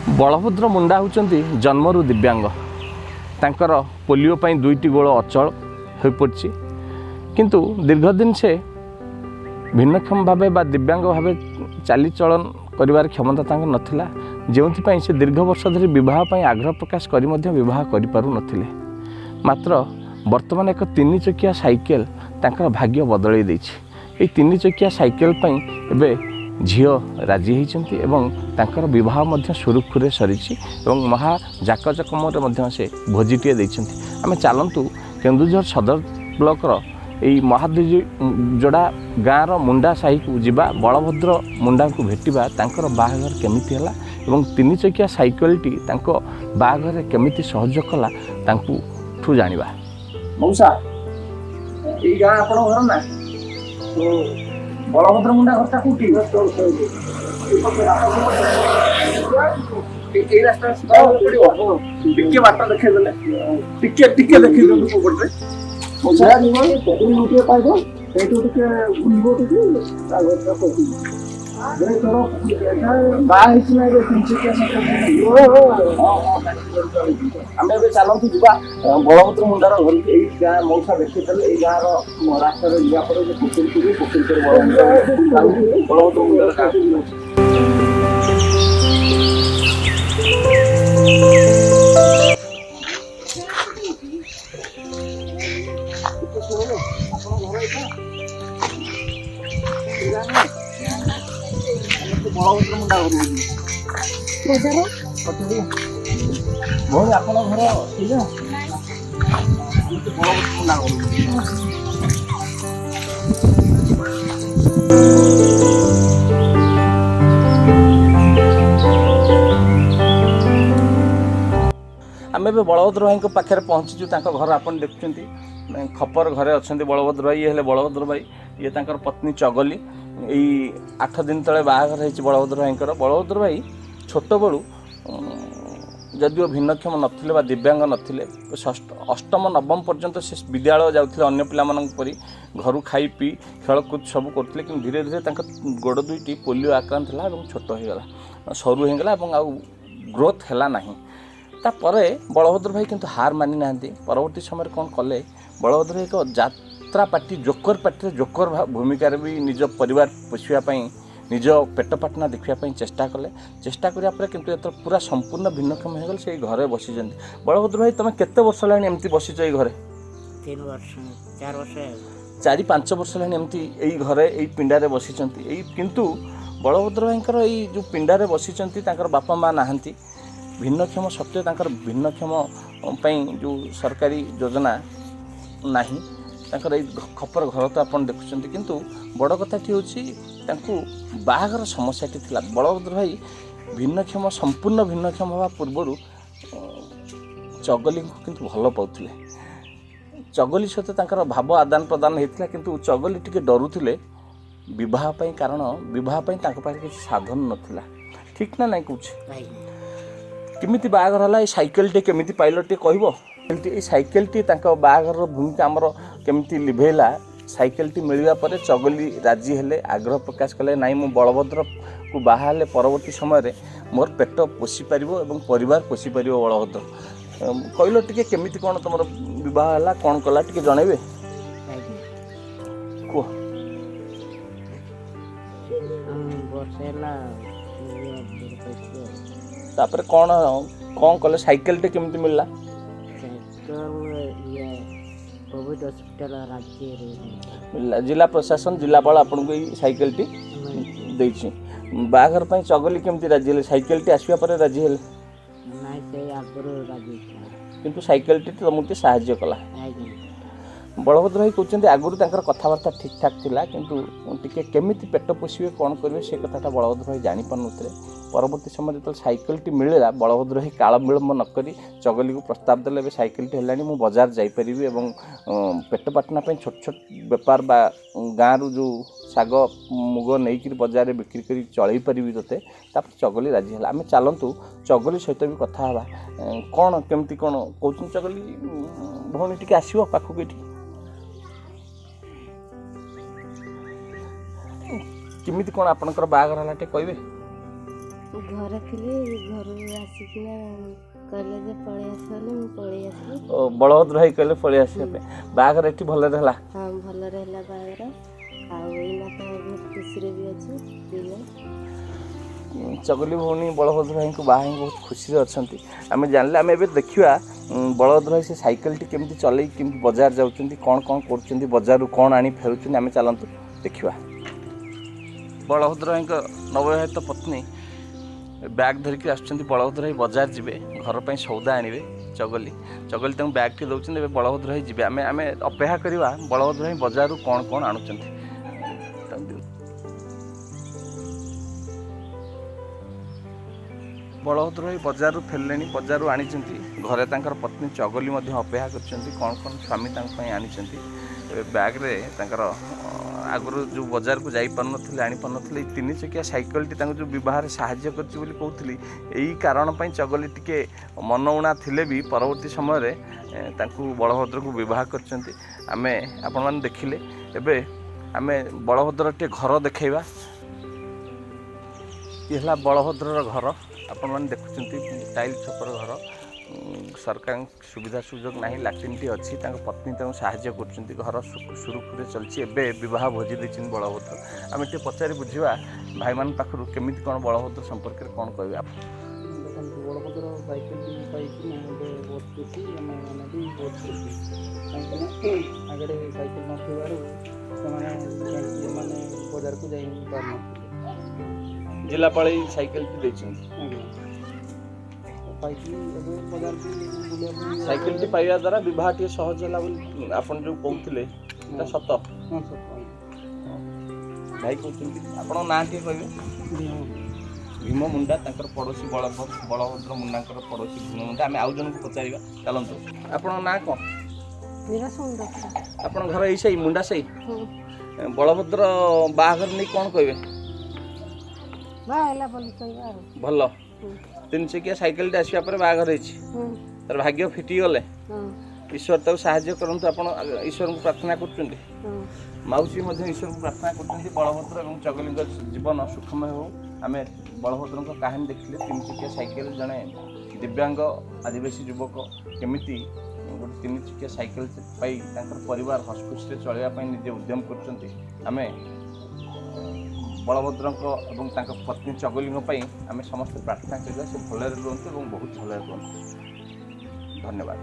ବଳଭଦ୍ର ମୁଣ୍ଡା ହେଉଛନ୍ତି ଜନ୍ମରୁ ଦିବ୍ୟାଙ୍ଗ। ତାଙ୍କର ପୋଲିଓ ପାଇଁ ଦୁଇଟି ଗୋଡ଼ ଅଚଳ ହୋଇପଡ଼ିଛି। କିନ୍ତୁ ଦୀର୍ଘଦିନ ସେ ଭିନ୍ନକ୍ଷମ ଭାବେ ବା ଦିବ୍ୟାଙ୍ଗ ଭାବେ ଚାଲିଚଳନ କରିବାର କ୍ଷମତା ତାଙ୍କର ନଥିଲା, ଯେଉଁଥିପାଇଁ ସେ ଦୀର୍ଘ ବର୍ଷ ଧରି ବିବାହ ପାଇଁ ଆଗ୍ରହ ପ୍ରକାଶ କରି ମଧ୍ୟ ବିବାହ କରିପାରୁନଥିଲେ। ମାତ୍ର ବର୍ତ୍ତମାନ ଏକ ତିନି ଚକିଆ ସାଇକେଲ ତାଙ୍କର ଭାଗ୍ୟ ବଦଳାଇ ଦେଇଛି। ଏଇ ତିନି ଚକିଆ ସାଇକେଲ ପାଇଁ ଏବେ ଝିଅ ରାଜି ହୋଇଛନ୍ତି ଏବଂ ତାଙ୍କର ବିବାହ ମଧ୍ୟ ସୁରୁଖୁରୁରେ ସରିଛି ଏବଂ ମହା ଜାକଜକମରେ ମଧ୍ୟ ସେ ଭୋଜିଟିଏ ଦେଇଛନ୍ତି। ଆମେ ଚାଲନ୍ତୁ କେନ୍ଦୁଝର ସଦର ବ୍ଲକର ଏଇ ମହାଦେବୀ ଯୋଡ଼ା ଗାଁର ମୁଣ୍ଡା ସାହିକୁ ଯିବା, ବଳଭଦ୍ର ମୁଣ୍ଡାଙ୍କୁ ଭେଟିବା, ତାଙ୍କର ବାହାଘର କେମିତି ହେଲା ଏବଂ ତିନି ଚକିଆ ସାଇକେଲଟି ତାଙ୍କ ବାହାଘରରେ କେମିତି ସହଯୋଗ କଲା ତାଙ୍କୁଠୁ ଜାଣିବା। ମଉସା, ଏଇ ଗାଁ ଆପଣଙ୍କ ଘର ନା ବଳଭଦ୍ର ମୁଣ୍ଡା ଘରଟା କୋଉଠି? ଏଇ ରାସ୍ତା ପଡିବ। ଟିକେ ବାଟ ଦେଖେଇଦେଲେ, ଟିକେ ଟିକେ ଦେଖେଇ ଦିଅନ୍ତୁ କୋଉ ପଟରେ ମଉସା। ପାଇବ ସେଇଠୁ ଟିକେ ବୁଲିବ, ଟିକେ ତା ଘରଟା ପହଞ୍ଚିବ। ବାହା ହେଇଛି ନା ଏବେ ତିନି ଚକିଆ। ଆମେ ଏବେ ଚାଲନ୍ତୁ ଯିବା ବଳଭଦ୍ର ମୁଣ୍ଡାର ଘରକୁ। ଏଇ ଗାଁ ମଉସା ଦେଖିଦେଲେ। ଏଇ ଗାଁର ରାସ୍ତାରେ ଯିବା ପରେ ଯେ ପୋଖରୀ ପଡ଼ିବ, ପୋଖରୀ ପରେ ବଳଭଦ୍ର ବଳଭଦ୍ର ମୁଣ୍ଡାର ଗାଁ। ବଳଭଦ୍ର ମୁଣ୍ଡା ଘରକୁ ଯିବୁ। ଭଉଣୀ, ଆପଣଙ୍କ ଘର ଏଇ ଗାଁ? ଆମେ ତ ବଳଭଦ୍ର ମୁଣ୍ଡା ଘରକୁ ଯିବୁ। ଆମେ ଏବେ ବଳଭଦ୍ର ଭାଇଙ୍କ ପାଖରେ ପହଞ୍ଚିଛୁ। ତାଙ୍କ ଘର ଆପଣ ଦେଖୁଛନ୍ତି, ଖପର ଘରେ ଅଛନ୍ତି ବଳଭଦ୍ର ଭାଇ। ଇଏ ହେଲେ ବଳଭଦ୍ର ଭାଇ, ଇଏ ତାଙ୍କର ପତ୍ନୀ ଚଗଲି। ଏଇ 8 ଦିନ ତଳେ ବାହାଘର ହେଇଛି ବଳଭଦ୍ର ଭାଇଙ୍କର। ବଳଭଦ୍ର ଭାଇ ଛୋଟବେଳୁ ଯଦିଓ ଭିନ୍ନକ୍ଷମ ନଥିଲେ ବା ଦିବ୍ୟାଙ୍ଗ ନଥିଲେ, ଷଷ୍ଠ, ଅଷ୍ଟମ, ନବମ ପର୍ଯ୍ୟନ୍ତ ସେ ବିଦ୍ୟାଳୟ ଯାଉଥିଲେ। ଅନ୍ୟ ପିଲାମାନଙ୍କ ପରି ଘରୁ ଖାଇ ପିଇ ଖେଳକୁଦ ସବୁ କରୁଥିଲେ। କିନ୍ତୁ ଧୀରେ ଧୀରେ ତାଙ୍କ ଗୋଡ଼ ଦୁଇଟି ପୋଲିଓ ଆକ୍ରାନ୍ତ ହେଲା ଏବଂ ଛୋଟ ହୋଇଗଲା, ସରୁ ହୋଇଗଲା ଏବଂ ଆଉ ଗ୍ରୋଥ୍ ହେଲା ନାହିଁ। ତାପରେ ବଳଭଦ୍ର ଭାଇ କିନ୍ତୁ ହାର ମାନି ନାହାନ୍ତି। ପରବର୍ତ୍ତୀ ସମୟରେ କ'ଣ କଲେ ବଳଭଦ୍ର ଭାଇ? ଏକ ଯାତ୍ରା ପାର୍ଟି, ଜୋକର ପାର୍ଟିରେ ଜୋକର ଭୂମିକାରେ ବି ନିଜ ପରିବାର ପୋଷିବା ପାଇଁ, ନିଜ ପେଟ ପାଟଣା ଦେଖିବା ପାଇଁ ଚେଷ୍ଟା କଲେ। ଚେଷ୍ଟା କରିବା ପରେ କିନ୍ତୁ ଏଥର ପୁରା ସମ୍ପୂର୍ଣ୍ଣ ଭିନ୍ନକ୍ଷମ ହେଇଗଲେ, ସେଇ ଘରେ ବସିଛନ୍ତି। ବଳଭଦ୍ର ଭାଇ, ତୁମେ କେତେ ବର୍ଷ ହେଲାଣି ଏମିତି ବସିଛ ଏଇ ଘରେ? 3 ବର୍ଷ, 4 ବର୍ଷ ହେବ। 4-5 ବର୍ଷ ହେଲାଣି ଏମିତି ଏଇ ଘରେ, ଏଇ ପିଣ୍ଡାରେ ବସିଛନ୍ତି। ଏଇ କିନ୍ତୁ ବଳଭଦ୍ର ଭାଇଙ୍କର ଏଇ ଯେଉଁ ପିଣ୍ଡାରେ ବସିଛନ୍ତି, ତାଙ୍କର ବାପା ମା ନାହାନ୍ତି। ଭିନ୍ନକ୍ଷମ ସତ୍ତ୍ୱେ ତାଙ୍କର ଭିନ୍ନକ୍ଷମ ପାଇଁ ଯେଉଁ ସରକାରୀ ଯୋଜନା ନାହିଁ। ତାଙ୍କର ଏଇ ଖପର ଘର ତ ଆପଣ ଦେଖୁଛନ୍ତି। କିନ୍ତୁ ବଡ଼ କଥାଟି ହେଉଛି ତାଙ୍କୁ ବାହାଘର ସମସ୍ୟାଟି ଥିଲା। ବଳଭଦ୍ର ଭାଇ ଭିନ୍ନକ୍ଷମ, ସମ୍ପୂର୍ଣ୍ଣ ଭିନ୍ନକ୍ଷମ ହେବା ପୂର୍ବରୁ ଚଗଲିଙ୍କୁ କିନ୍ତୁ ଭଲ ପାଉଥିଲେ। ଚଗଲି ସହିତ ତାଙ୍କର ଭାବ ଆଦାନ ପ୍ରଦାନ ହେଇଥିଲା। କିନ୍ତୁ ଚଗଲି ଟିକେ ଡରୁଥିଲେ ବିବାହ ପାଇଁ, କାରଣ ବିବାହ ପାଇଁ ତାଙ୍କ ପାଖରେ କିଛି ସାଧନ ନଥିଲା। ଠିକ୍ ନା ନାଇଁ କହୁଛି? ଆଜ୍ଞା। କେମିତି ବାହାଘର ହେଲା? ଏଇ ସାଇକେଲଟି କେମିତି ପାଇଲ ଟିକେ କହିବ? ଏଇ ସାଇକେଲଟି ତାଙ୍କ ବାହାଘରର ଭୂମିକା ଆମର କେମିତି ଲିଭେଇଲା? ସାଇକେଲଟି ମିଳିବା ପରେ ଚଗଲି ରାଜି ହେଲେ, ଆଗ୍ରହ ପ୍ରକାଶ କଲେ, ନାଇଁ ମୁଁ ବଳଭଦ୍ରକୁ ବାହା ହେଲେ ପରବର୍ତ୍ତୀ ସମୟରେ ମୋର ପେଟ ପୋଷି ପାରିବ ଏବଂ ପରିବାର ପୋଷି ପାରିବ ବଳଭଦ୍ର। କହିଲ ଟିକେ କେମିତି କ'ଣ ତୁମର ବିବାହ ହେଲା, କ'ଣ କଲା ଟିକେ ଜଣେଇବେ? ଆଜ୍ଞା। କୁହ। ବର୍ଷେ ହେଲା ଇଏ ପାଇছি ଆଉ। ତାପରେ କ'ଣ କ'ଣ କଲେ? ସାଇକେଲଟି କେମିତି ମିଳିଲା? ସାଇକେଲ ଇଏ କୋଭିଡ଼ ହସ୍ପିଟାଲ ରାଞ୍ଚିରେ ମିଳିଲା। ଜିଲ୍ଲା ପ୍ରଶାସନ, ଜିଲ୍ଲାପାଳ ଆପଣଙ୍କୁ ଏଇ ସାଇକେଲଟି ଦେଇଛି। ବାହାଘର ପାଇଁ ଚଗଲି କେମିତି ରାଜି ହେଲେ? ସାଇକେଲଟି ଆସିବା ପରେ ରାଜି ହେଲେ? ନାଇଁ, ସେ ଆଗରୁ ରାଜି ହେଇଥିଲା। କିନ୍ତୁ ସାଇକେଲଟି ତୁମକୁ ଟିକେ ସାହାଯ୍ୟ କଲା। ଆଜ୍ଞା। ବଳଭଦ୍ର ଭାଇ କହୁଛନ୍ତି ଆଗରୁ ତାଙ୍କର କଥାବାର୍ତ୍ତା ଠିକ୍ ଠାକ୍ ଥିଲା, କିନ୍ତୁ ଟିକେ କେମିତି ପେଟ ପୋଷିବେ, କ'ଣ କରିବେ, ସେ କଥାଟା ବଳଭଦ୍ର ଭାଇ ଜାଣିପାରୁନଥିଲେ। ପରବର୍ତ୍ତୀ ସମୟରେ ଯେତେବେଳେ ସାଇକେଲଟି ମିଳିଲା, ବଳଭଦ୍ର ଭାଇ କାଳ ବିଳମ୍ବ ନକରି ଚଗଲିକୁ ପ୍ରସ୍ତାବ ଦେଲେ, ଏବେ ସାଇକେଲଟି ହେଲାଣି, ମୁଁ ବଜାର ଯାଇପାରିବି ଏବଂ ପେଟ ପାଟଣା ପାଇଁ ଛୋଟ ଛୋଟ ବେପାର ବା ଗାଁରୁ ଯେଉଁ ଶାଗ ମୁଗ ନେଇକିରି ବଜାରରେ ବିକ୍ରି କରି ଚଳେଇ ପାରିବି ତୋତେ। ତାପରେ ଚଗଲି ରାଜି ହେଲା। ଆମେ ଚାଲନ୍ତୁ ଚଗଲି ସହିତ ବି କଥା ହେବା। କ'ଣ କେମିତି କ'ଣ କହୁଛନ୍ତି ଚଗଲି ଭଉଣୀ, ଟିକେ ଆସିବ ପାଖକୁ ଏଠି। କେମିତି କ'ଣ ଆପଣଙ୍କର ବାହାଘର ହେଲା ଟିକେ କହିବେ? ଘରେ ଥିଲି, ଘରୁ ଆସିକିନା କହିଲେ ଯେ ପଳେଇ ଆସ ବୋଲି, ମୁଁ ପଳେଇ ଆସିଲି। ଓ ବଳଭଦ୍ର ଭାଇ କହିଲେ ପଳେଇ ଆସିବା ପାଇଁ। ବାହାଘର ଏଠି ଭଲରେ ହେଲା? ହଁ, ଭଲରେ ହେଲା ବାହାଘର। ଆଉ ଏଇନା ତ ବହୁତ ଖୁସିରେ ବି ଅଛୁ ଦୁଇ ଜଣ। ଚଗଲି ଭଉଣୀ ବଳଭଦ୍ର ଭାଇଙ୍କୁ ବାହା ହେଇ ବହୁତ ଖୁସିରେ ଅଛନ୍ତି ଆମେ ଜାଣିଲେ। ଆମେ ଏବେ ଦେଖିବା ବଳଭଦ୍ର ଭାଇ ସେ ସାଇକେଲଟି କେମିତି ଚଲେଇ କେମିତି ବଜାର ଯାଉଛନ୍ତି, କ'ଣ କ'ଣ କରୁଛନ୍ତି, ବଜାରରୁ କ'ଣ ଆଣି ଫେରୁଛନ୍ତି। ଆମେ ଚାଲନ୍ତୁ ଦେଖିବା। ବଳଭଦ୍ର ଭାଇଙ୍କ ନବବିବାହିତ ପତ୍ନୀ ବ୍ୟାଗ୍ ଧରିକି ଆସୁଛନ୍ତି। ବଳଭଦ୍ର ଭାଇ ବଜାର ଯିବେ, ଘର ପାଇଁ ସଉଦା ଆଣିବେ। ଚଗଲି ଚଗଲି ତାଙ୍କୁ ବ୍ୟାଗ୍ଟି ଦେଉଛନ୍ତି। ଏବେ ବଳଭଦ୍ର ଭାଇ ଯିବେ। ଆମେ ଆମେ ଅପେକ୍ଷା କରିବା ବଳଭଦ୍ର ଭାଇ ବଜାରରୁ କ'ଣ କ'ଣ ଆଣୁଛନ୍ତି। ବଳଭଦ୍ର ଭାଇ ବଜାରରୁ ଫେରିଲେଣି, ବଜାରରୁ ଆଣିଛନ୍ତି। ଘରେ ତାଙ୍କର ପତ୍ନୀ ଚଗଲି ମଧ୍ୟ ଅପେକ୍ଷା କରିଛନ୍ତି କ'ଣ କ'ଣ ସ୍ୱାମୀ ତାଙ୍କ ପାଇଁ ଆଣିଛନ୍ତି। ଏବେ ବ୍ୟାଗ୍ରେ ତାଙ୍କର ଆଗରୁ ଯେଉଁ ବଜାରକୁ ଯାଇପାରୁନଥିଲେ, ଆଣିପାରୁନଥିଲେ, ଏଇ ତିନି ଚକିଆ ସାଇକେଲଟି ତାଙ୍କୁ ଯେଉଁ ବିବାହରେ ସାହାଯ୍ୟ କରିଛି ବୋଲି କହୁଥିଲି, ଏଇ କାରଣ ପାଇଁ ଚଗଲି ଟିକେ ମନ ଉଣା ଥିଲେ ବି ପରବର୍ତ୍ତୀ ସମୟରେ ତାଙ୍କୁ ବଳଭଦ୍ରକୁ ବିବାହ କରିଛନ୍ତି। ଆମେ ଆପଣମାନେ ଦେଖିଲେ। ଏବେ ଆମେ ବଳଭଦ୍ର ଟିକେ ଘର ଦେଖାଇବା। ଇଏ ହେଲା ବଳଭଦ୍ରର ଘର। ଆପଣମାନେ ଦେଖୁଛନ୍ତି ଟାଇଲ୍ ଛପର ଘର। ସରକାରଙ୍କ ସୁବିଧା ସୁଯୋଗ ନାହିଁ, ଲାଟ୍ରିନ୍ଟି ଅଛି। ତାଙ୍କ ପତ୍ନୀ ତାଙ୍କୁ ସାହାଯ୍ୟ କରୁଛନ୍ତି। ଘର ସୁରୁଖୁରୁରେ ଚାଲିଛି। ଏବେ ବିବାହ ଭୋଜି ଦେଇଛନ୍ତି ବଳଭଦ୍ର। ଆମେ ଟିକେ ପଚାରି ବୁଝିବା ଭାଇମାନଙ୍କ ପାଖରୁ କେମିତି କ'ଣ ବଳଭଦ୍ର ସମ୍ପର୍କରେ କ'ଣ କହିବେ ଆପଣ। ଦେଖନ୍ତୁ, ବଳଭଦ୍ର ସାଇକେଲଟି ପାଇକି ମୁଁ ଏବେ ବହୁତ ଖୁସି, ଆମେ ମାନେ ବି ବହୁତ ଖୁସି। କାହିଁକିନା ଆଗରେ ସାଇକେଲ ନଥିବାରୁ ସେମାନେ ଯାଇକି ମାନେ ବଜାରକୁ ଯାଇ ପାରୁନଥିଲେ। ଜିଲ୍ଲାପାଳ ଏଇ ସାଇକେଲଟି ଦେଇଛନ୍ତି? ଆଜ୍ଞା, ପାଇକି ଏବେ ବଜାରକୁ ବୁଲିବା ପାଇଁ। ସାଇକେଲଟି ପାଇବା ଦ୍ୱାରା ବିବାହ ଟିକେ ସହଜ ହେଲା ବୋଲି ଆପଣ ଯେଉଁ କହୁଥିଲେ, ଏଟା ସତ? ହଁ, ସତ ଆଜ୍ଞା। ଭାଇ କହୁଛନ୍ତି। ଆପଣଙ୍କ ନାଁ ଟିକେ କହିବେ? ଭୀମ। ଭୀମ ମୁଣ୍ଡା, ତାଙ୍କର ପଡ଼ୋଶୀ, ବଳଭଦ୍ର ମୁଣ୍ଡାଙ୍କର ପଡ଼ୋଶୀ ଭୀମ ମୁଣ୍ଡା। ଆମେ ଆଉ ଜଣଙ୍କୁ ପଚାରିବା, ଚାଲନ୍ତୁ। ଆପଣଙ୍କ ନାଁ କ'ଣ? ଆପଣଙ୍କ ଘର ଏଇ ସାହି, ମୁଣ୍ଡା ସାହି? ବଳଭଦ୍ର ବାହାଘର ନେଇ କ'ଣ କହିବେ? ବାହା ହେଲା ବୋଲି କହିବା ଆଉ। ଭଲ। ତିନି ଚକିଆ ସାଇକେଲଟି ଆସିବା ପରେ ବାହାଘର ହେଇଛି, ତାର ଭାଗ୍ୟ ଫିଟିଗଲେ। ଈଶ୍ୱର ତାକୁ ସାହାଯ୍ୟ କରନ୍ତୁ। ଆପଣ ଈଶ୍ୱରଙ୍କୁ ପ୍ରାର୍ଥନା କରୁଛନ୍ତି? ମାଉସୀ ମଧ୍ୟ ଈଶ୍ୱରଙ୍କୁ ପ୍ରାର୍ଥନା କରୁଛନ୍ତି ବଳଭଦ୍ର ଏବଂ ଚଗଲିଙ୍କ ଜୀବନ ସୁଖମୟ ହେଉ। ଆମେ ବଳଭଦ୍ରଙ୍କ କାହାଣୀ ଦେଖିଲେ। ତିନି ଚକିଆ ସାଇକେଲ, ଜଣେ ଦିବ୍ୟାଙ୍ଗ ଆଦିବାସୀ ଯୁବକ କେମିତି ଗୋଟେ ତିନି ଚକିଆ ସାଇକେଲ ପାଇ ତାଙ୍କର ପରିବାର ହସଖୁସିରେ ଚଳିବା ପାଇଁ ନିଜେ ଉଦ୍ୟମ କରୁଛନ୍ତି। ଆମେ ବଳଭଦ୍ରଙ୍କ ଏବଂ ତାଙ୍କ ପତ୍ନୀ ଚଗଲିଙ୍କ ପାଇଁ ଆମେ ସମସ୍ତେ ପ୍ରାର୍ଥନା କରିବା, ସେ ଭଲରେ ରୁହନ୍ତୁ ଏବଂ ବହୁତ ଭଲରେ ରୁହନ୍ତୁ। ଧନ୍ୟବାଦ।